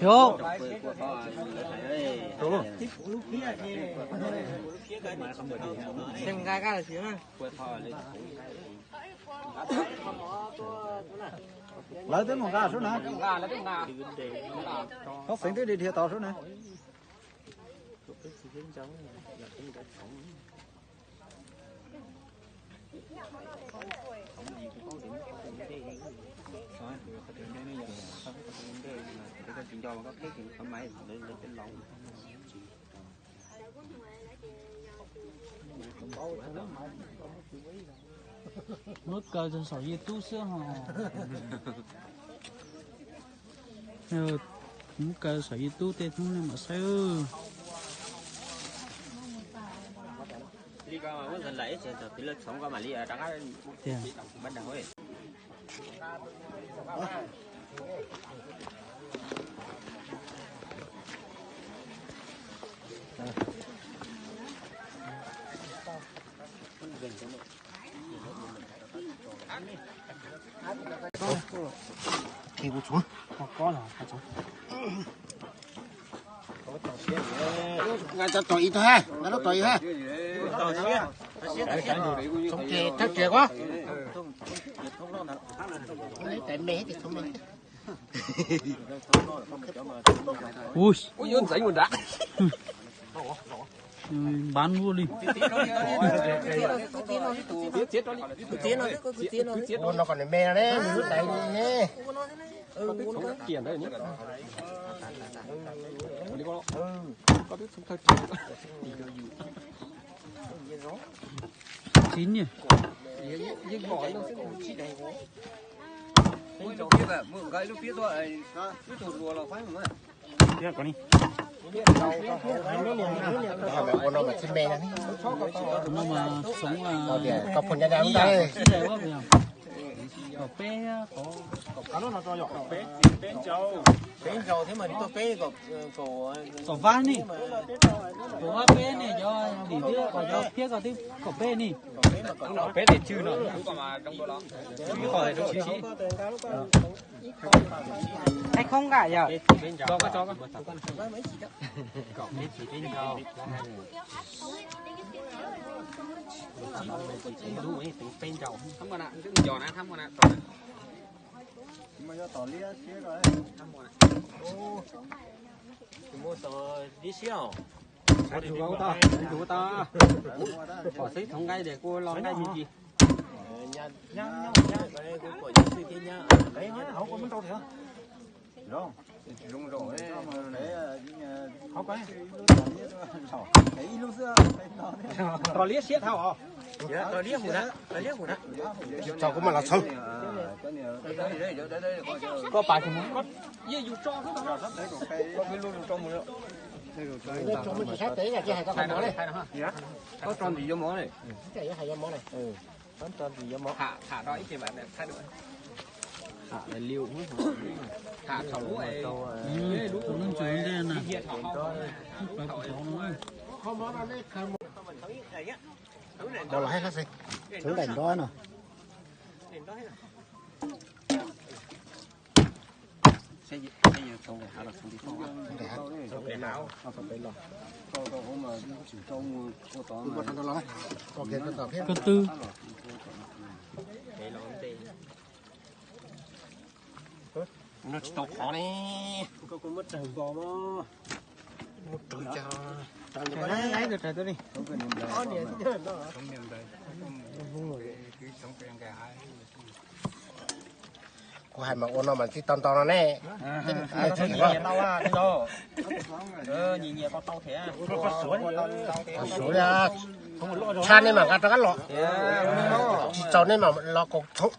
Thiếu. Thêm gai các là gì nữa? Lawv twb mus nqa sub na. Txhob xeev twb dhia tau sub na. Muab kaw saum YouTube xwb ho. Muab kaw saum YouTube tej hnub nej mam saib. Nqa cov tod ib tug ha, nqa lub tod ib ha. Thoob kiag, thoob kiag quá. Tais me, thoob me. Ui, ntxeev nram. Bán ua li. Ua no kom nws me no ne, nws lub tais ne. Chín nhỉ? Ua no mas tsis me no. Ua no mas sống là tao phun nha đam. Kom peb, kom peb ncaus thiab mas nws tuaj peb kom, kom vab ni. Kom vab peb ni, cov dim thiab kom cov phiab kom tib kom peb ni. Peb tes tswg no. Ai không ngại à? Ua tau, ua tau. Pom xwb, thov nqaij ces kuv los nqaij me ntsis. Rau liab siab dhau os. Rau liab hum na, rau liab hum na. Tso kuv mam los txhawb. Koj pas, yeej yus tso xwb. Koj tso ntxiv yuav mov ne. Tham tham rau ib ces mam tham dua. Tham liu. Tham thaum lub, lub tus neeg tsis ua ntej na. Lub plawv puas tod no. Los los hais hab xwb. Txhawv daim nrov no. Koj twb no tsis tau qhov ne. Muab rau cov kuv hais mas ua no mas tsis tau ntau no ne. Tshaj nej mas nqa rov qab los, tsis txaus nej mas los koom txhoov,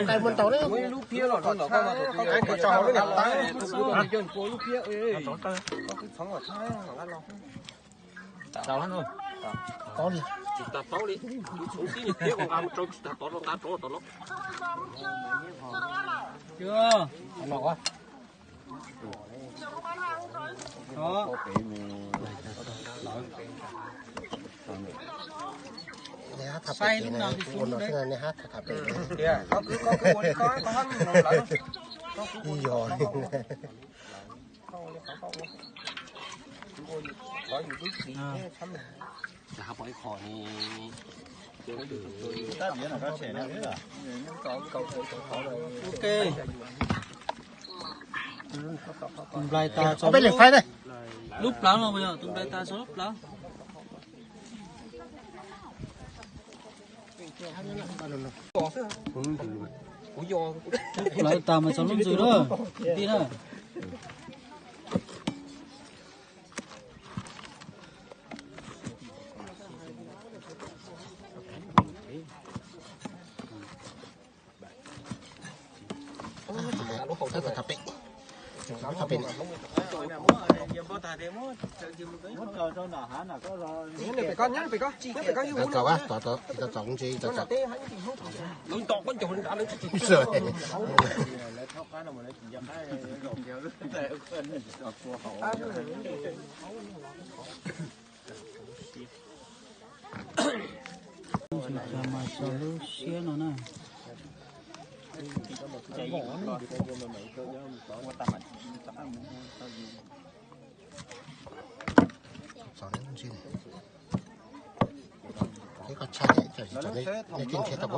nqaij muaj ntau ne. Tsis tas paub li, txhoov tib niag tiav nqa mus rau tsis tas tod rau nqa rov tom no. Saib lub no nej hab tham pem. Tus nplai tas txog lub plawv no, tus nplai tas txog lub plawv. Lub plawv tas mas txog lub ntxwg na, tij na. Mas txog lub siab no na. Txog lub ntsis, koj tshaj nej tsis tau.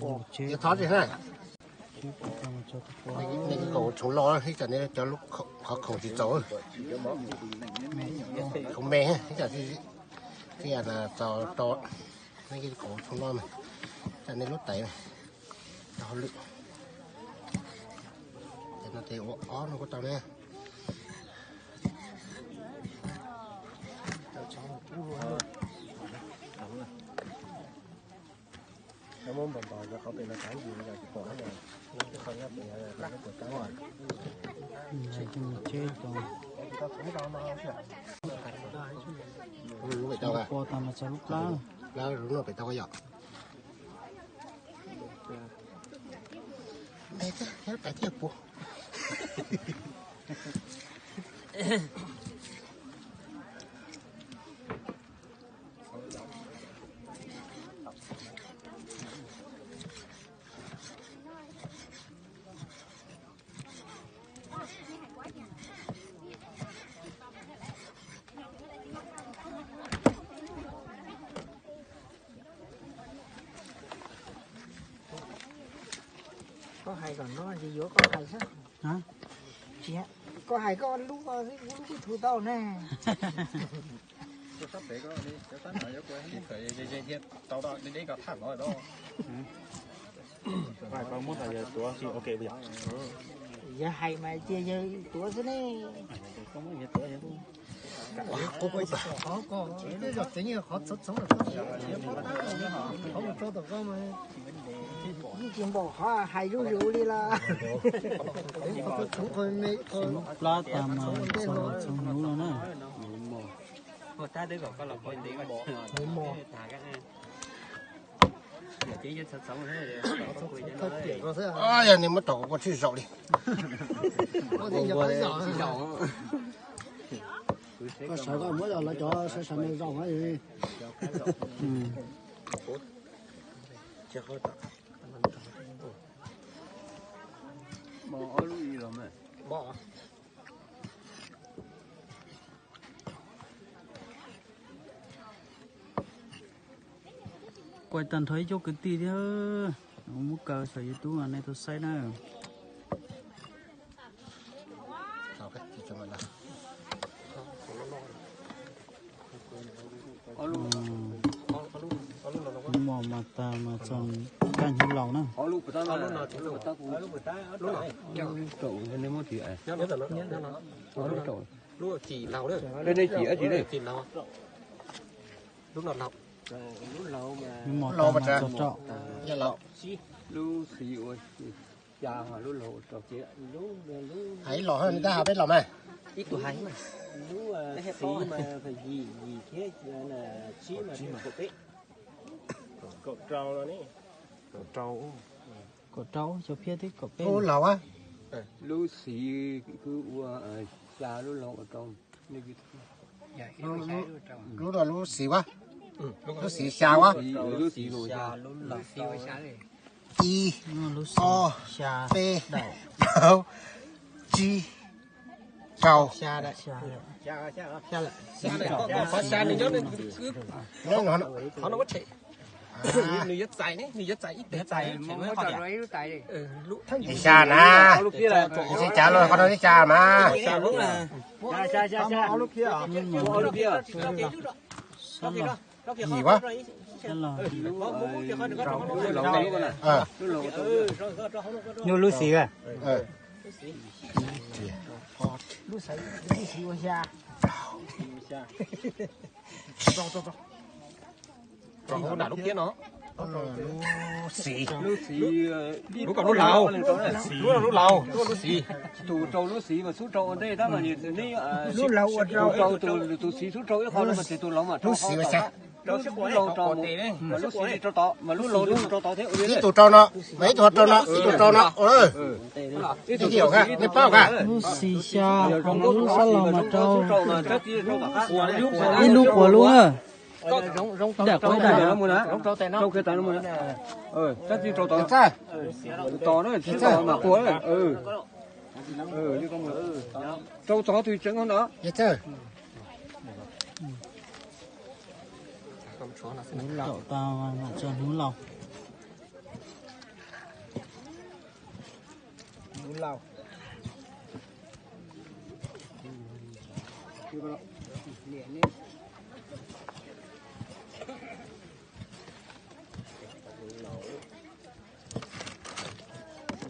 Thov tsis na. Nej kaum tshoob loj ib tsam nej cov lub qhov khoom tsis txaus. Khoom me ib tsam txaus rau nej kaum tshoob loj, ib tsam nej lub tais cov hauj lwm. Ces no ces ua ob no kuj tau ne. Lub pem tau, lub no pem tau yom. Me thiab, pais thiab puag. Koj hais kom no ces yuav koj hais xwb. Tsis, koj hais koj lub, kuv lub kuj tsis tau ne. Yawg hais mas cia yawg tuav xwb ne. Yeej tsis npaum qhov hais zuj zus li las. Plab tas mas txog txog hnub no na. Yog nej muab rau kuv ua tshwj zaum li. Koj sawv koj muab lawv cov sawv sawv no zaum na. Kuaj tag nrho ib cuab kwv tij thiab, muab kaw saum YouTube nej tau saib na. Mos mas tas mas txog kab hnyuv laus na. Mos tas mas txog rau. Hais los, tab hais peb los mas. Kaum rau, xyov phiab twb kaum peb. Ub, laus a. Lub xiv kuj ua xya lub laus ua rau. Lub no lub xiv ua, lub xiv xya ua. Ib, ob, peb, plaub, tsib, rau. Xya na, xya los qhov no xya mas. Yim ua. Lub lub xiv a. Lub xiv ua xya. Lub xiv. Lub xiv, lub laus, lub laus, lub xiv. Tus rau lub xiv mas xub rau ua ntej tab mas, lub laus ua rau, tus xiv xub rau ib qho no mas ces tus laus mas rau, lub laus rau, mas lub xiv rau tod, mas lub laus rau tod thiab. Ib tug rau no, mas ib tug rau no, ib tug rau no. Nej paub ka? Lub xiv xya, lub sab laug mas rau. Ib lub quas lub na. Ib daim quas ib daim. Rau tod, rau tod mas quas. Rau tod tus tseem no. Hnub laus tau, tso hnub laus. Hnub laus.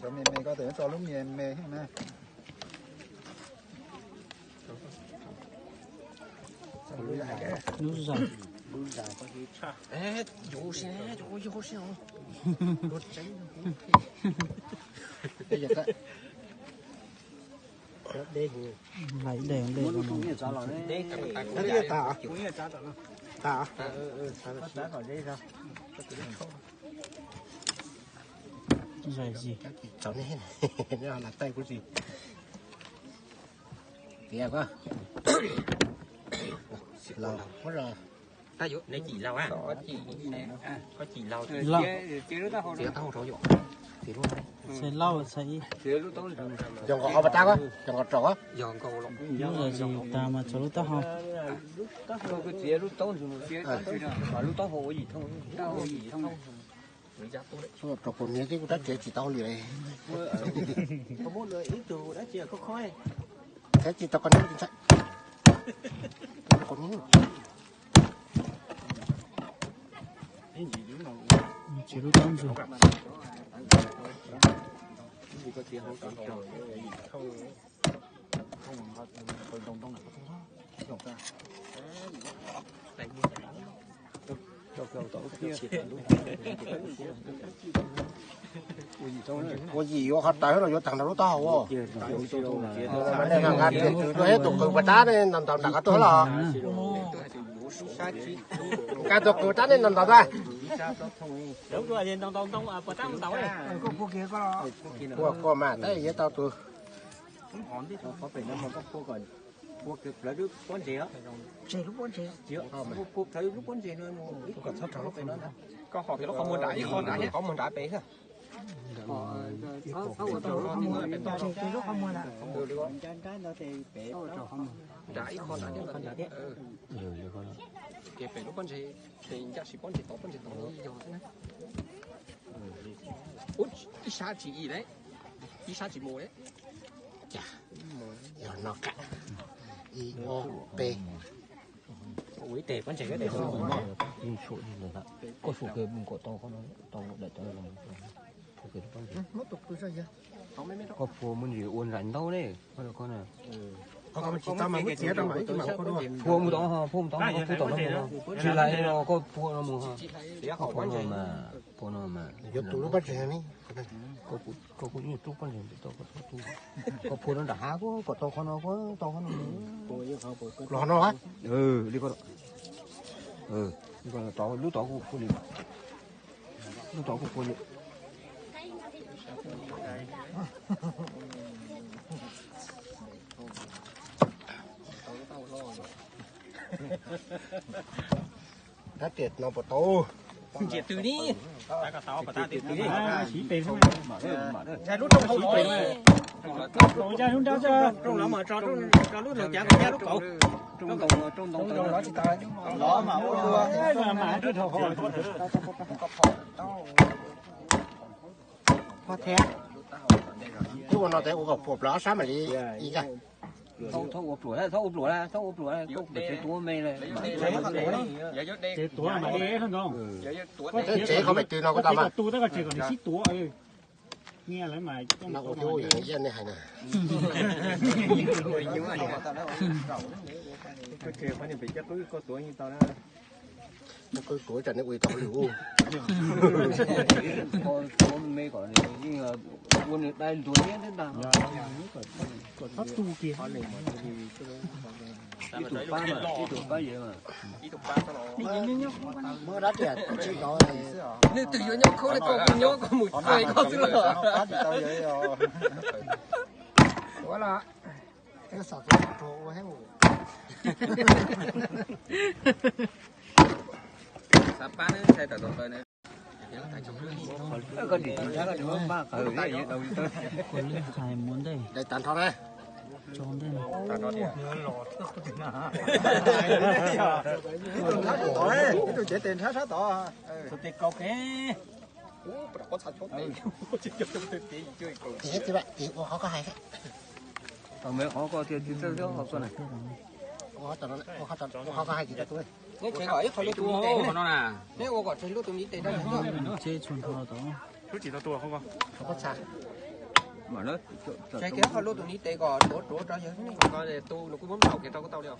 Cov me me koj tseem tso lub me me thiab na. Lub zam. Lais dej dej. Zais zis. Tias ko, los, neb cim laus a, koj cim laus, txiav taub hau rau yom, txiav lub, txiav lub, txiav ib. Yog nkaus ob pas tab, yog nkaus rau, yog nkaus los, lub zais zis tas mas tso lub taub hau. Koj txiav lub taub, lub taub hau ua yim thooj, yim thooj. Rau kuv niam thiab kuv dab tsi tsis tau li. Dab tsi tau koj niam. Tsis lub taub ntxug. Ua yim ua qhov rawv los yuav tag nrho lub taub hau. Nqa tus qws pas tab ne ntaus ntaus nram qab tuaj los. Nqa tus qws pas tab ne ntaus ntaus ntag. Kuj mas tab yuav tau tus. Puag plawv lub pob ntseg os. Tseg lub pob ntseg. Puag plawv lub pob ntseg no mus ib kom txhob rau pem no. Koj hom tias lub qhov muag nram ib qho nram thiab. Qhov muag nram pem xwb. Tseg lub qhov muag nram. Nram ib qho nram thiab. Ces pem lub pob ntseg ces ncaj si pob ntseg tod pob ntseg tod yog xwb na. Ub, ib sab tsis ib lawm, ib sab tsis mus lawm. Cas yog no kam. Ib ob peb. Ua ib teg pob ntseg, ib teg pob ntseg. Koj suam kiag mus kom tau qhov no, tau daim tawv los. Koj phua muaj ntsis ua nraim ntaub ne, koj na. Phua mus tod, phua mus tod, phua tom no, tsis lais no koj phua no mus. Koj phua no mas, phua no mas. Yuav tus lub pob ntseg ne. Koj kuj yeej rub pob ntseg ntawm tau koj txhob tu. Koj phua rau nram hav kuj kom tau qhov no, kuj tau qhov no. Los no a. Li ko, li ko, lub tod kuj phua li. Lub tod kuj phua li. Rab riam no puas tau? Ntsia twg ni? Ntsia lub rooj hauv los. Rooj los mas tso, tso lub los cav kom nyab lub kaum. Los mas ua dua. Ho thiab. Twb ua no tes ua kom puas plaws ob sab mam li ib kag. Txhob ua pluam, txhob ua pluam, txhob ua pluam, koj tsev tuav me li. Tsev tuav mas ib hnub no. Tsev qhov pem twg no koj tau mas. Tu tab koj tsev kom nws sib tuav. Nyiaj lawv mas no ua thiab ua yog nej hais na. Koj tsev qhov niag pem caj qwb koj tuav yeej tau na. Koj tuav tsam nej ua tau hauj lwm. Koj tuav me kom nws yeej ua nws dai ntuag thiab ntag. Kom txhob tu kiag. Ib tug pab mas, ib tug pab yev mas. Muab rab riam tsis tau. Nws twb yuav nyob khaub li koj kuj nyob koj mus txais koj xwb los. Ua los, xav pab neb ntshai tam tom taw ne. Koj dim tus ntshab koj tsis muab npaj qhawv li, daus li tawb. Daim tag nrho na. Ib tug tsev tes nrhab sab tod. Tus tes kaus kev. Tis ua qhov koj hais. Tau me qhov koj tiag tsis txawj xyov qhov koj na. Ua qhov koj hais tsis tau tu. Neb tsev kom ib qho lub tus no na. Neb ua kom tseg lub tus ni tes rau. Tsev txhua nrho tod. Lub tsis tau tu qhov koj. Qhov koj txha. Tseg kiag qhov lub tus ni tes kom tuav tuav rau yawg ne. Ko tu nws kuj muab nplaum kiag rau koj tau li os.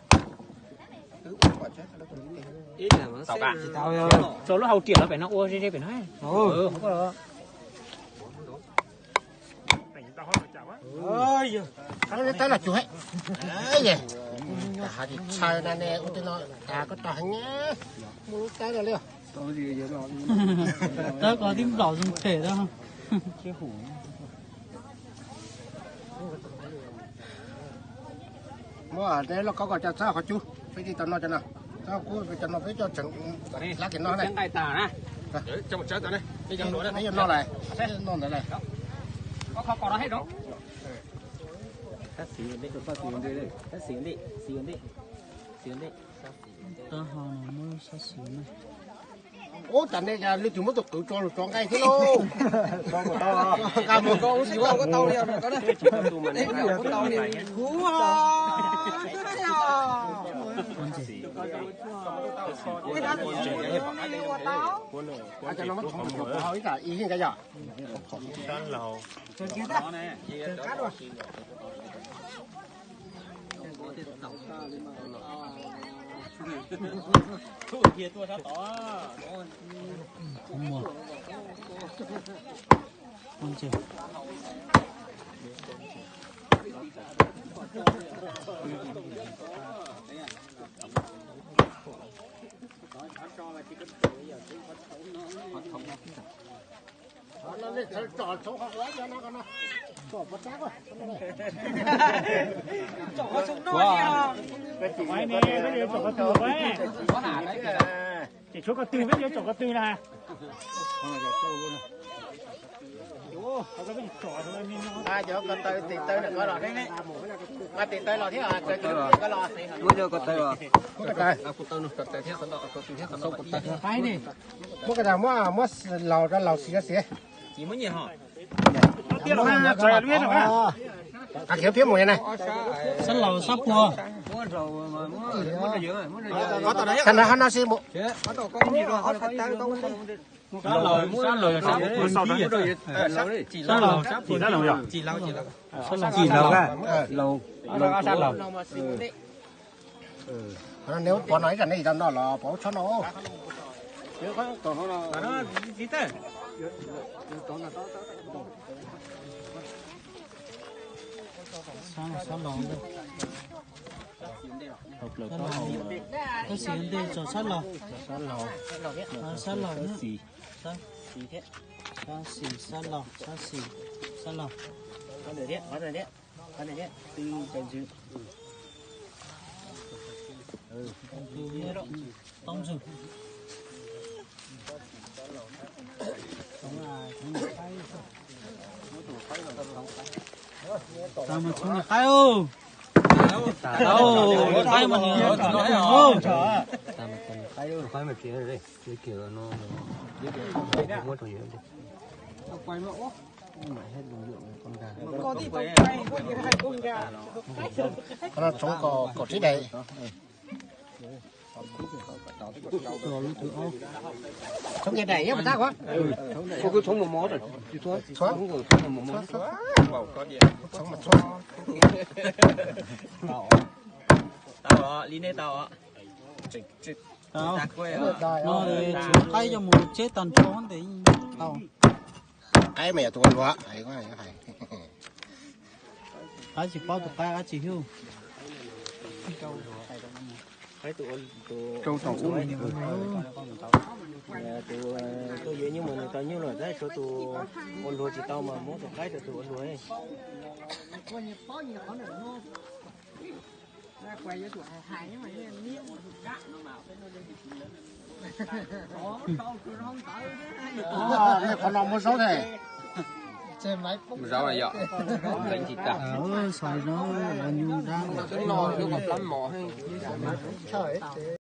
Tso lub hau riam los pem no ua ze ze pem no. Tab los cuag. Txhawj na ne ua tej no tas koj tau heev nyab. Muaj lub tab los li. Tab koj tib nplaum zoo phem da. Muab neb loj khaub koj cov txhob qhov cub, peb tsis tau noj cov no. Txhob kub cov no peb coj tseem lab kev noj na. Peb yuav noj lawm, noj ntawd lawm. Tab ho no muab sab xis na. Ub, tas nej leej twg muab tus qwv tso lus tso nqaij thiab lauj. Nqa mus koj ua si ua tau li. Kuv Ces tshuav ko tw peb yuav tsom ko tw na. Cov ko taw tis taw na ko los, mas tis taw los thiab ko los. Muab ko taw, muab ko taw, muab laus rau laus xis rau xis. Khiav thiab mus na. Sab laus sab puag. Sab no, no xwb mus. Sab laus, sab laus, sab laus, sab laus, sab laus, sab laus. Qhov no nej pov no ib tsam nej tau noj los pov lub tshab no. Sab laus, sab laus, tab sis ntej tso sab laus, sab laus, sab xis, sab laus, sab xis, sab laus. Tau mas txhoov niag qaib, qaib mas niag qaib. Qhov no txhoov kaum tsib daim. Txhoov nyias daim ib puas tab kuv. Txhoov mas txhoov. Tau os, li nej tau os. Tau. No tshuav qaib coj mus tseb tag nrho ntes tau. Qaib mas yog tus ua luag. Qaib tsis paub tus qaib dab tsi thiab. Rau tom ub. Tus tuaj yuav nyuj mas nws tau nyuj lawm, tab sis tshuav tus ua luag tsis tau mas muab tus qaib rau tus ua luag. Nej qhov no muab zaub thiab. Muab zaub na yom. Xav zaub ua nyuj dab.